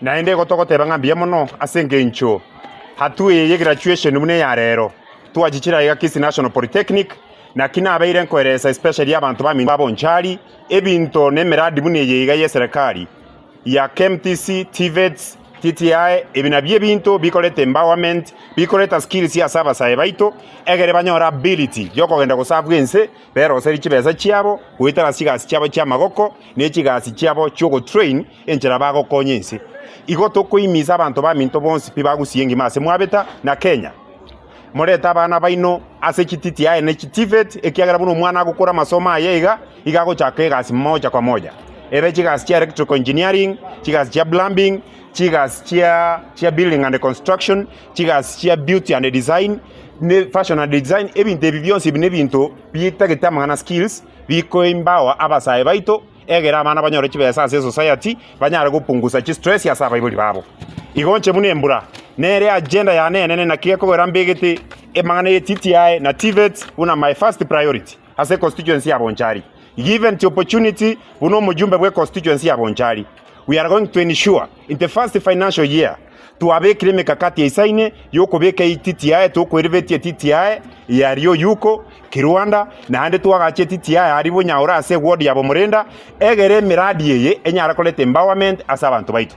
Naende igo togoteba ng'a mbuya mono ase engencho hatua eye ye graduation buna eya rero, twachichire aiga Kisii National Polytechnic, naki nabeire nkoeresa especially abanto baminto ba Bonchari, ebinto na emeradi buna eye iga y'eserekari ya KMTC, TVETs, TTI, ebi nabio ebinto bikoreta empowerment, bikoreta skills ase abasae baito, egere banyore ability yokogenda goserve ense, beroserie chibesa chiabo, goetera ase chigasi chiabo chi'amagoko, ne chigasi chiabo chi'ogotrain enchera bagokonya ense. Igo tokoimisa abanto baminto bonsi pi bagusie engima ase mwabeta na Kenya. Morete abana baino ase chititi aye ne chitivet, ekiagera buna omwana agokora amasomo aye iga, iga agochaka egasi moja kwa moja. Ebe chigasi chia electrical engineering, chigasi chia plumbing, chigasi chia chia building and construction, chigasi chia beauty and design, ne fashion and design, ebinto ebi bionsi ebi nebinto bitagete amang'ana skills, bikoempower abasae baito, Egere abana banyore chibesa ase esociety, banyare gopungusa chistress ase abaibori babo. Igo inche buna embura, nere agenda yane enene naki gekogera mbegete emang'ana ye TTI na TVET buna my first priority ase econstituency ya Bonchari. Given the opportunity buna omojumbe bwe constituency ya Bonchari, we are going to ensure in the first financial year Twabekire emekakati eisaine y'okobeka etiti yaye, tokoerebetie etiti yaye ya Rioyuko, Kirwanda, naende twagache etiti yaye aria Bonyaore ase eward ya Bomorenda, egere emeradi eye enyare koreta empowerment ase abanto baito.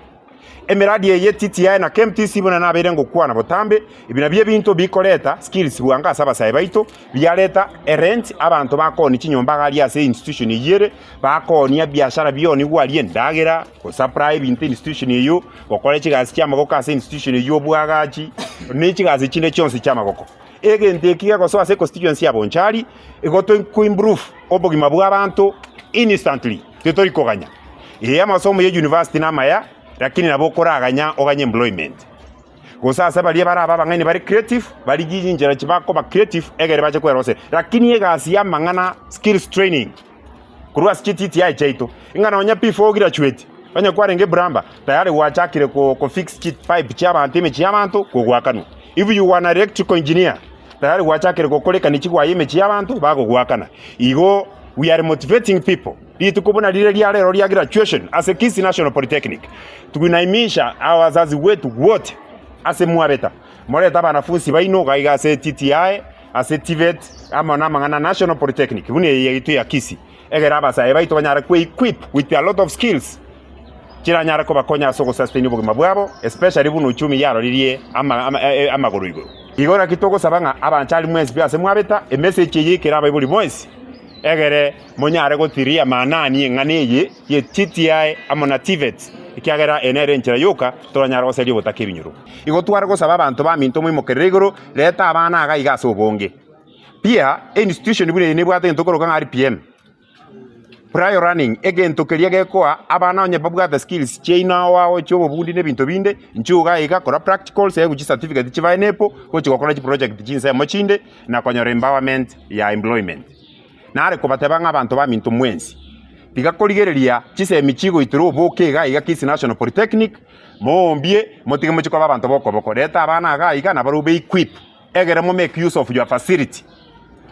Emeradi eye y'etiti yaye na KMTC buna nabeire ngokwana botambe, ebi nabio ebinto bikoreta skills bwango ase abasae baito, biareta erent, abanto bakoonia chinyomba iga aria ase institution eyio ere, bakoonia ebiashara bionigwa aria endagera, gosupply ebinto institution eyio, gokora chigasi chi'amagoko ase institution eyio obwagachi, ne chigasi chinde chionsi chi'amagoko. Egento eki gegosoa ase econstituency ya Bonchari, igo tokoimprove obogima bwa abanto instantly, titori koganya. Ee amasomo ya university namaya, lakini nabo okoraganya oganye employment. Gose ase baria barabe abang'aini bare creative, barigie chinchera chibakoba creative egere bache kweroseria. Lakini egasi y'amang'ana skills training, korwa ase chiTTI chiaito, ng'a nonya before ograduate, onye kwarenge plumber, tayari gwachakire ko ko fix chipipe chiabanto emechie y'abanto, kogoakanwa. If you were an electrical engineer, tayari gwachakire gokorekania chigwaya emechie y'abanto, bagogoakana. Igo we are motivating people, rituko buna rire ria rero ria graduation ase Kisii National Polytechnic, tunaimisha abazazi wetu wote ase mwabeta, morete abanafunsi baino iga iga ase TTI, ase TVET amo namang'ana National Polytechnic buna eye yaito ya Kisii, egere abasae baito banyare kwe equip with a lot of skills chiranyare kobakonya ase ogosustain obogima bwabo especially buna uchumi yaroririe ama ama amagoro igoro. Igo naki togosaba ng'a abanchari mwensi pi ase mwabeta emessage eye ekere abaibori bonsi egere monyare gotiria maanani eng'ana eye ye TTI amo na TVET ekiagera eye nere enchera yoka toranyare goseria obotaka ebinyoro. Igo tware gosaba abanto baminto moimokerere igoro, reta abana iga iga ase obonge. Pia, einstitution buna eye nebwate egento tokoroka ng'a RPM, prior learning, egento keria gekoa abana onye babwate skills chiaino ao ao chia obobundi na ebinto binde, inchuo iga iga kora practicals egochi chicertificate chibae nepo, gochi gokora chiproject chinsemo chinde, na konyora empowerment ya employment. Nare kobateba ng'a abanto baminto mwensi, tiga korigereria chisemi chigoitera oboke iga iga Kisii National Polytechnic, Moombie, motige mochie koba abanto b'okoboko. Reta abana iga aiga, nabarabwo be equip, egere mo make use of your facility.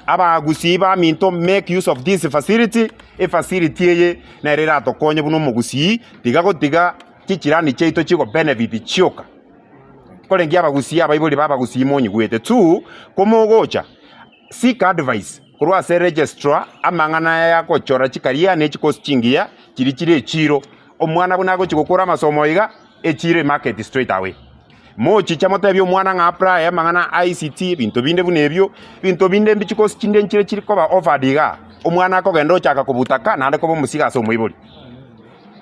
Abagusii baminto make use of this facility, efacility eye nere eratokonye buna omogusii, tiga gotiga chichirani chiaito chigo benefit chioka. Korenge abagusii abaibori ba abagusii monyigwete tu, komogocha, seek advice korwa ase registrar amang'ana aya agochora chikaria ne chikosi chingiya chiria chire echiro. Omwana buna agochia gokora amasomo iga, echiro emarket straight away. Mochicha motebie omwana ng'a apply amang'ana a ICT, ebinto binde buna ebio, ebinto binde mbi chikosi chinde nchire chiri koba offered igaa. Omwana akogenda ochaka kobutaka naende koba omosigo ase omoibori.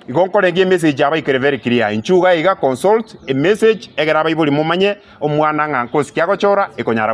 Igo nkorengia emessage abaikere very clear, inchuo iga iga consult emessage egere abaibori momanye omwana ng'a nkosi ki agochora ekonyara.